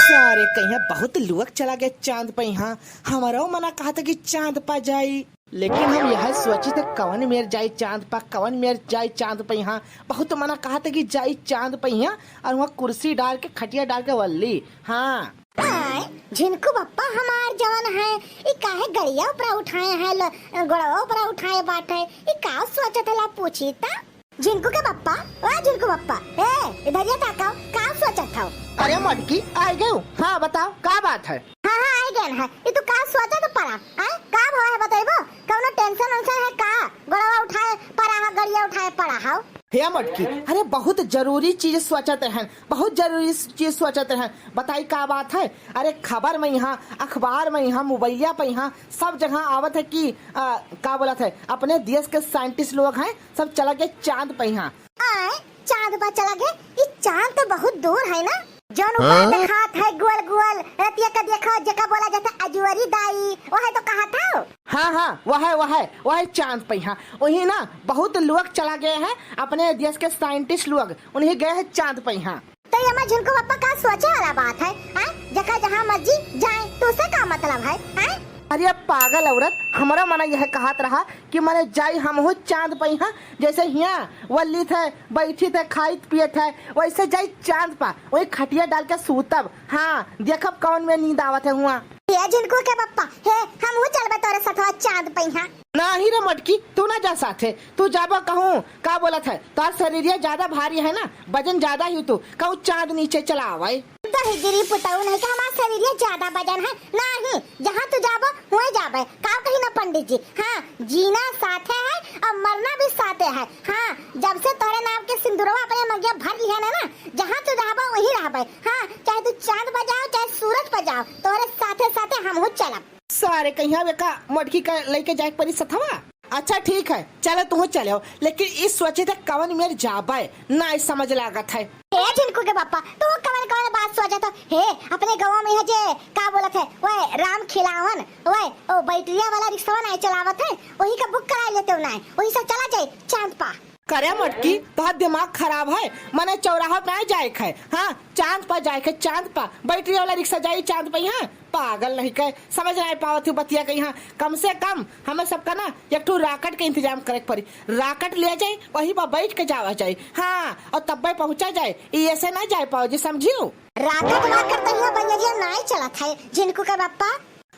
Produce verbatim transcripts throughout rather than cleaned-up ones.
सारे कहिया बहुत लुअक चला गया चांद पे यहाँ। हमरो मना कहा था कि चांद पा जाई, लेकिन हम यह सोची थे कवन मेर जाई चांद पा, कवन मेर जाई चांद पे यहाँ। बहुत मना कहा था कि जाई चांद पे यहाँ, और वहाँ कुर्सी डाल के, खटिया डाल के वल्ली। हाँ। आय, झिनकू बप्पा हमार जवन है, ई काहे गड़िया ऊपरा उठाए है, ल-, गोड़वा ऊपरा उठाए बाटे, ई का सोचत है ला पूछी ता? झिनकू के बप्पा, ओ झिनकू बप्पा, ए, इधर ये ताकाओ, का सोचत हौ? अरे मटकी, आ गयो। हाँ, बताओ, का बात है? हाँ, हाँ, आ गए हैं। ये तू का सोचत पड़ा? आय, का भवा है, बतैबो? कौनो tension वेंशन है का? गोड़वा उठाए पड़ा है, गड़िया उठाए पड़ा है? हे मटकी, अरे बहुत जरूरी चीज सोचत हैं, बहुत जरूरी चीज सोचत हैं। बताई का बात है? अरे खबर में यहाँ, अखबार में यहाँ, मोबाइलिया पे यहाँ, सब जगह आवत है कि, आ, का बोलत है, अपने देश के scientist लोग हैं, सब चला गए चांद पे यहाँ। आय, चांद पर चला गए? ई चांद तो बहुत दूर है ना? जौन ऊपर हाँ? देखात है गोल गोल, रतिया का देखा, जेका बोला जाता अजूरी दाई, वो है तो कहा था? हाँ, हाँ, वह है, वह है, वह है चांद पे यहाँ। वही ना, बहुत लोग चला गए हैं अपने देश के scientist लोग, उन्हीं गए हैं चांद पे यहाँ। तो ये मैं झिनकू बप्पा का सोचे वाला बात है, हैं? जेका जहाँ मर्जी जाए, तो उसे का मतलब है, हैं? अरे पागल औरत, हमरा मना यह कहत रहा कि मने जाई हमहू चांद पे यहाँ, जैसे हियाँ वल्ली थे, बैठी थे, खाइत पियत है, वैसे जाई चांद पा, वही खटिया डाल के सूतब। हाँ, देखब कौन में नींद आवत है हुआ। हे झिनकू के बप्पा, हे, हमहू चलबे तोरे सथवा चांद पे यहाँ। नाही रे मटकी, तू ना जा साथे, तू जाबो कहूँ, का बोलत है, तोर शरीरिया ज्यादा भारी है ना, वजन ज्यादा ही तू, कहूँ चांद नीचे चला आवे। दहिजरी पुतऊ नहीं कि हमार शरीरिया ज्यादा वजन है, नाही, जहाँ तू जाबो, हुए जाबे। का कही ना पंडित जी, हाँ, जीना साथे है और मरना भी साथे है। हाँ, जब से तोरे नाम के सिंदूरवा अपने मंगिया भर लिया ना, ना, जहाँ तू रहबा वहीं रहबे। हाँ, चाहे तू चांद पर जाओ, चाहे सूरज पर जाओ, तोरे साथे साथे हमहू चलब। सारे कहिया बेका मटकी का लेके जाए के पड़ी सथवा। अच्छा ठीक है, चलो तुहू चलो, लेकिन इस सोचे थे कवन मेर जाबे, ना इस समझ लागत है। ए झिनकू के पापा, तू कवन कवन बात सोचत हो? हे, अपने गाँव में है जे, का बोलत है, वह राम खिलावन, वह, ओ, बैटरिया वाला रिक्शा नहीं चलावत है, वही का बुक करा लेते हो ना, वही से चला जाए चांद पा। करे मटकी, तोहर दिमाग खराब है, मने चौराहा पे नहीं जाए के है, हाँ, चांद पा जाए के, चांद पा, बैटरी वाला रिक्शा जाई चांद पे, हाँ, पागल नहीं कहे, समझ नहीं पावत हूँ बतिया के यहाँ। कम से कम हमें सबका ना एक ठो rocket के इंतजाम करे के पड़ी, rocket ले जाए, वही पर बैठ के जावा जाए, हाँ, और तब्बे पहुँचा जाए, ये ऐसे नहीं जाए पाओ जी, समझियो? Rocket वाकेट तो यहाँ बंजरिया नहीं चलत है, झिनकू के पापा।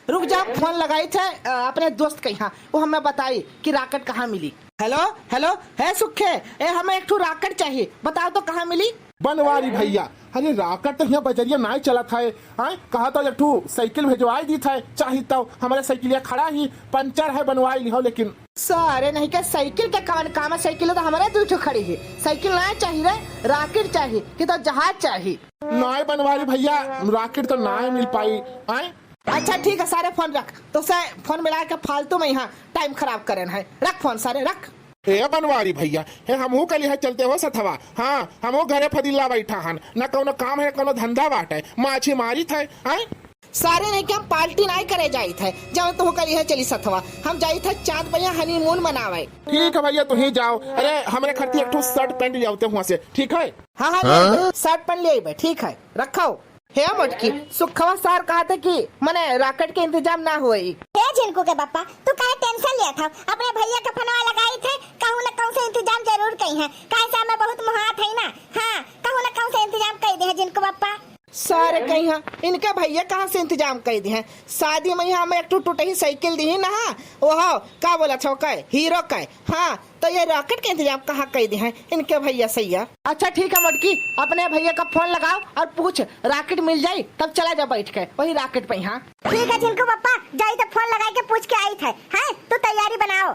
रुक जा, फोन लगाई थे, अ, अपने दोस्त के यहाँ, वो हमें बताई कि rocket कहाँ मिली। हेलो, हेलो, हे सुखे, ए, हमें एक ठो rocket चाहिए, बताओ तो कहाँ मिली? बनवारी भैया, अरे rocket तो यहाँ बजरिया नाय चलत है, आय? कहा तो एक ठो साइकिल भेजवाई दी था, चाही तो हमारे साइकिलिया खड़ा ही, पंचर है, बनवाई लिहो लेकिन। सारे नहीं के साइकिल के कवन काम है, साइकिल तो हमारे दू ठो खड़ी है, साइकिल नाय चाहिए रे, rocket चाहिए कि तो जहाज चाहिए। नाय बनवारी भैया, rocket तो नाय मिल पाई, आय? अच्छा ठीक है, सारे फोन रख, तो से फोन मिला के फालतू में यहाँ टाइम खराब करेन है। रख फोन सारे, रख। हे बनवारी भैया, हे हमहू कली है चलते हो सथवा। हाँ, हमहू घरे फदिल्ला बैठा हन, न कौनो काम है, कौनो धंधा बाटे, माछी मारी थे, हैं? सारे नहीं के हम पार्टी नहीं करे जाई थे, जब तुह कली है चली सथवा, हम जाई थे चांद भैया honeymoon मनावे। ठीक है भैया, तू ही जाओ। अरे हमरे खातिर एक ठो shirt pant ले आवते हुआ से, ठीक है? हाँ, हाँ, ले आइबे, shirt pant ले आइबे, ठीक है, रखो। हे मोटकी, सुखवा सार कहत है कि मने rocket के इंतजाम ना होई। हे झिनकू के पापा, तू काहे tension लेत हव? अपने भैया के फोनवा लगाई थे, कहूँ न कहूँ से इंतजाम जरूर करी है, काहे से हमें बहुत मुहात है ना। हाँ, कहूँ न कहूँ से इंतजाम करी दे है झिनकू पापा। सारे कही हाँ, इनके भैया कहाँ से इंतजाम करी दे हैं? शादी में यहाँ हमें एक ठो टूटही साइकिल दी ना, ओहो, का बोला छो के, हीरो के, हाँ, तो ये rocket के इंतजाम कहाँ कई दे हैं इनके भैया सैया? अच्छा ठीक है मोटकी, अपने भैया का फोन लगाओ और पूछ, rocket मिल जाई तब चला जा बैठ के वही rocket पे। हाँ ठीक है झिनकू पापा, जाई तो फोन लगाई के पूछ के आई थे। हैं, तू तैयारी बनाओ।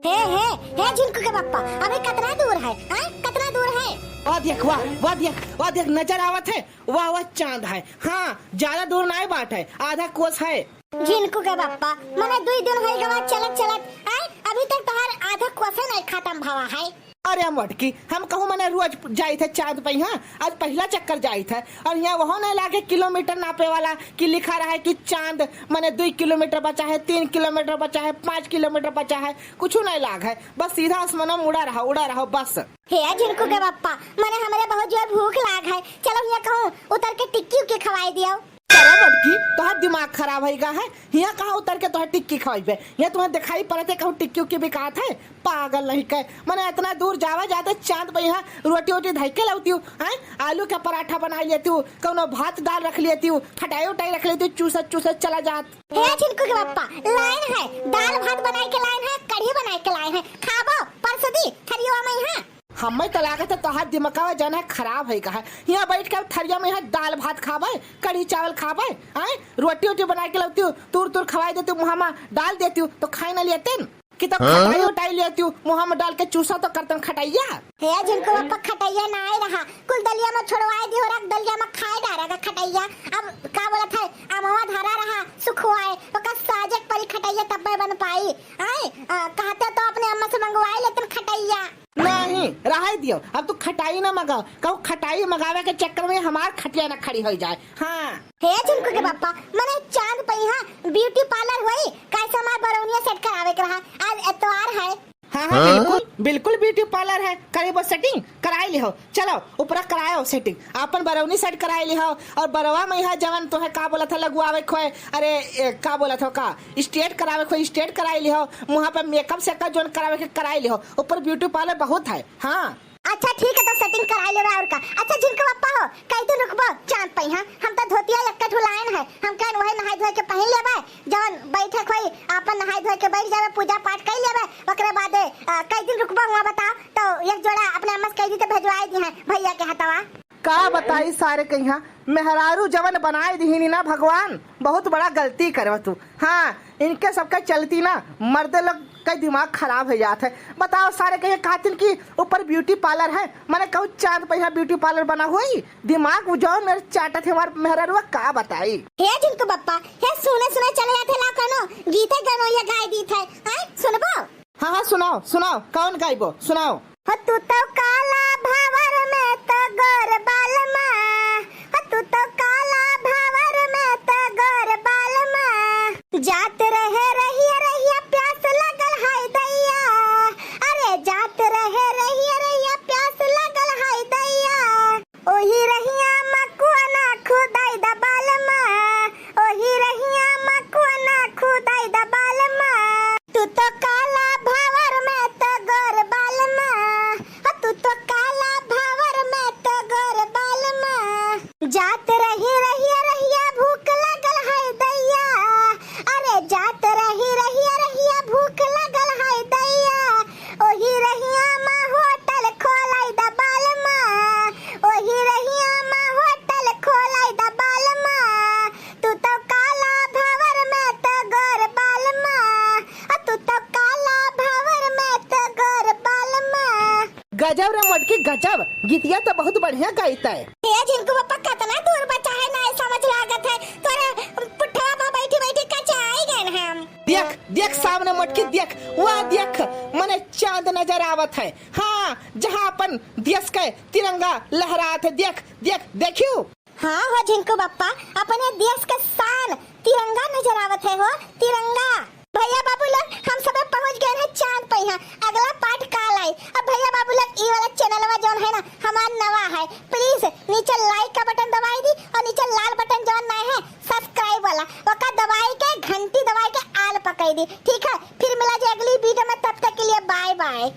हे हे हे झिनकू के पापा, अबे कतना दूर है? हैं, कतना दूर है? वाह देख, वाह, वाह देख, वाह देख, नजर आवत है, वाह वाह चांद है। हाँ, ज्यादा दूर नाय बाट है, आधा कोस है। झिनकू के पापा, मने दुई दिन होई गवा चलत चलत, आय, अभी तक तोहार आधा कोसे नहीं खत्म भवा है। अरे मोटकी, हम कहूँ मने रोज जाई थे चांद पे, हाँ, आज पहला चक्कर जाई थे, और यहाँ वहाँ नहीं लागे किलोमीटर नापे वाला कि लिखा रहा है कि चांद मने दुई किलोमीटर बचा है, तीन किलोमीटर बचा है, पाँच किलोमीटर बचा है, कुछ नहीं लाग है, बस सीधा आसमान में उड़ा रहा, उड़ा रहा बस। हे झिनकू के पापा, मने हमरे बहुत जोर भूख लाग है, चलो यहाँ कहूँ उतर के टिक्की उक्की खवा आई दियो। अरे बड़की, तोहार दिमाग खराब होइगा है। हियाँ कहाँ उतर के तोहार टिक्की खवाइबे? हियाँ तुम्हें दिखाई पड़त है कहूँ टिक्की उक्की बिकात है? पागल नहीं कहे। मने इतना दूर जावे जाते चाँद पे यहाँ रोटी वोटी धइ के लौती हूँ, हैं? आलू के पराठा बनाइ लेती हूँ, कौनो भात दाल रख लेती हूँ, खटाई उटाई रख लेती हूँ, चूसत चूसत चला जात। हे झिनकू के पप्पा, लाइन है, दाल भात बनाइ के लाइन है, कढ़ी बनाइ के लाइन है, खाबो, परस दी, थरियवा में यहाँ। हमें तो लागत है तोहार दिमकवा जौन है खराब है कहा। यहाँ बैठ के थरिया में यहाँ दाल भात खाबे, कढ़ी चावल खाबे, आए? रोटी वोटी बनाइ के लौती हूँ, तूर तूर खवाई देती हूँ, मुँह में डाल देती हूँ, तो खाई ना लेते न? कि तो हाँ? खटाई उटाई लेती हूँ, मुँह में डाल के चूसा तो करते न खटैया। हे झिनकू पप्पा, खटैया ना आए रहा, कुल दलिया में छोड़वाए दियो, रख दलिया में खाए डारा का खटैया। अब का बोलत है, अमवा धरा रहा, सुखवाए, ओकर साजे के परी खटैया तब्बे बन पाई। आए, अ, कहते तो अपने अम्मा से मंगवाए लेते न खटैया। नहीं, रहाई दियो, अब तू खटाई ना मगाओ, कहूँ खटाई मगावे के चक्कर में हमार खटिया ना खड़ी होइ जाए। हाँ। हे झिनकू के पप्पा, मने चाँद पे यहाँ beauty parlour होई, कैसे हमार बरौनिया set करावे के रहा, आज एतवार है। हाँ, हाँ, हाँ? बिल्कुल, बिल्कुल beauty parlour है, करेबो setting, कराई लिहो, चलो, ऊपरा करायो setting, आपन बरौनी set कराई लिहो, और बरवा में यहाँ जवन तोहे का बोलत है लगवावे खोए, अरे, ए, का बोलत हो का, straight करावे खोए, straight कराई लिहो, मुँह पे makeup सेकअप जौन करावे के कराई लिहो, ऊपर beauty parlour बहुत है। हाँ। अच्छा ठीक है, तो setting कराई लेबे और का। अच्छा झिनकू पप्पा हो, कई दिन रुकबो चाँद पे यहाँ? हम तो धोतिया एक ठो लाइन है, हम कहन वही नहाई धोए के पहिन लेबे, जौन बैठे खोई आपन नहाई धोए के बैठ जाबे, पूजा पाठ कई लेबे, ओकरे बादे, अ, कई दिन रुकबो हुआ बताओ, तो एक जोड़ा अपने अम्मा से कई दी तो भेजवाई दिहे भैया के हथवा। का बताई सारे कहिया, मेहरारू जवन बनाए दिहिनी ना भगवान, बहुत बड़ा गलती करव तू। हाँ, इनके सबके चलती ना मर्दे लोग का दिमाग खराब होइ जात है। बताओ सारे कहिया कहतिन कि ऊपर beauty parlour है, मने कहूँ चाँद पे यहाँ beauty parlour बना हुई? दिमाग उ जौन मेरे चाटत है हमार मेहरारुआ, का बताई। हे झिनकू पप्पा, हे सुने सुने चले जाते ला कौनो गीते गनोइया गाय दीत है, आय सुनबो? हाँ, हाँ, सुनाओ, सुनाओ, कौन गाइबो, सुनाओ। हो तू तो काला भँवर में तो गोर बालमा, हो तू तो काला भँवर में तो गोर बालमा। जात रहे रहिया रहिया प्यास लगल हाय दैया, अरे जात रहे रहिया रहिया प्यास लगल हाय दैया। ओही रहिया मा कुआँ ना खुदाई द बालमा, ओही रहिया मा कुआँ ना खुदाई द बालमा। तू तो काला भँवर में तो गोर बालमा, हो तू तो काला भँवर में तो गोर बालमा। जात रही रहिया रहिया भूख लगल है दैया, अरे जात रही रहिया रहिया भूख लगल है दैया। ओही रहिया मा होटल खोलाई द बालमा, ओही रहिया मा होटल खोलाई द बालमा। तू तो काला भँवर में तो गोर बालमा, आ तू तो काला भँवर में तो गोर बालमा। गजब रे मोटकी गजब, गीतिया तो बहुत बढ़िया गाइत है। ए झिनकू पप्पा, कतना दूर बचा है, नाहीं समझ लागत है, तोरे पुट्ठवा पर बैठी बैठी कचाई गए हम। देख, देख सामने मोटकी देख, वह देख, मने चाँद नजर आवत है। हाँ, जहाँ अपन देश के तिरंगा लहरात है, देख, देख, देखियो। हाँ हो झिनकू पप्पा, अपने देश के शान तिरंगा नजर आवत है हो, तिरंगा। भैया बाबू लोग, हम सबे पहुँच गए हैं चाँद पे। यहाँ अगला part काल आई। अब भैया बाबू लोग, ई वाला channelवा जौन है ना, हमार नवा है, please नीचे like का button दबाई दी और नीचे लाल button जौन नया है, subscribe वाला, ओका दबाई के, घंटी दबाई के all पकई दी, ठीक है? फिर मिला जाए अगली video में, तब तक के लिए bye bye।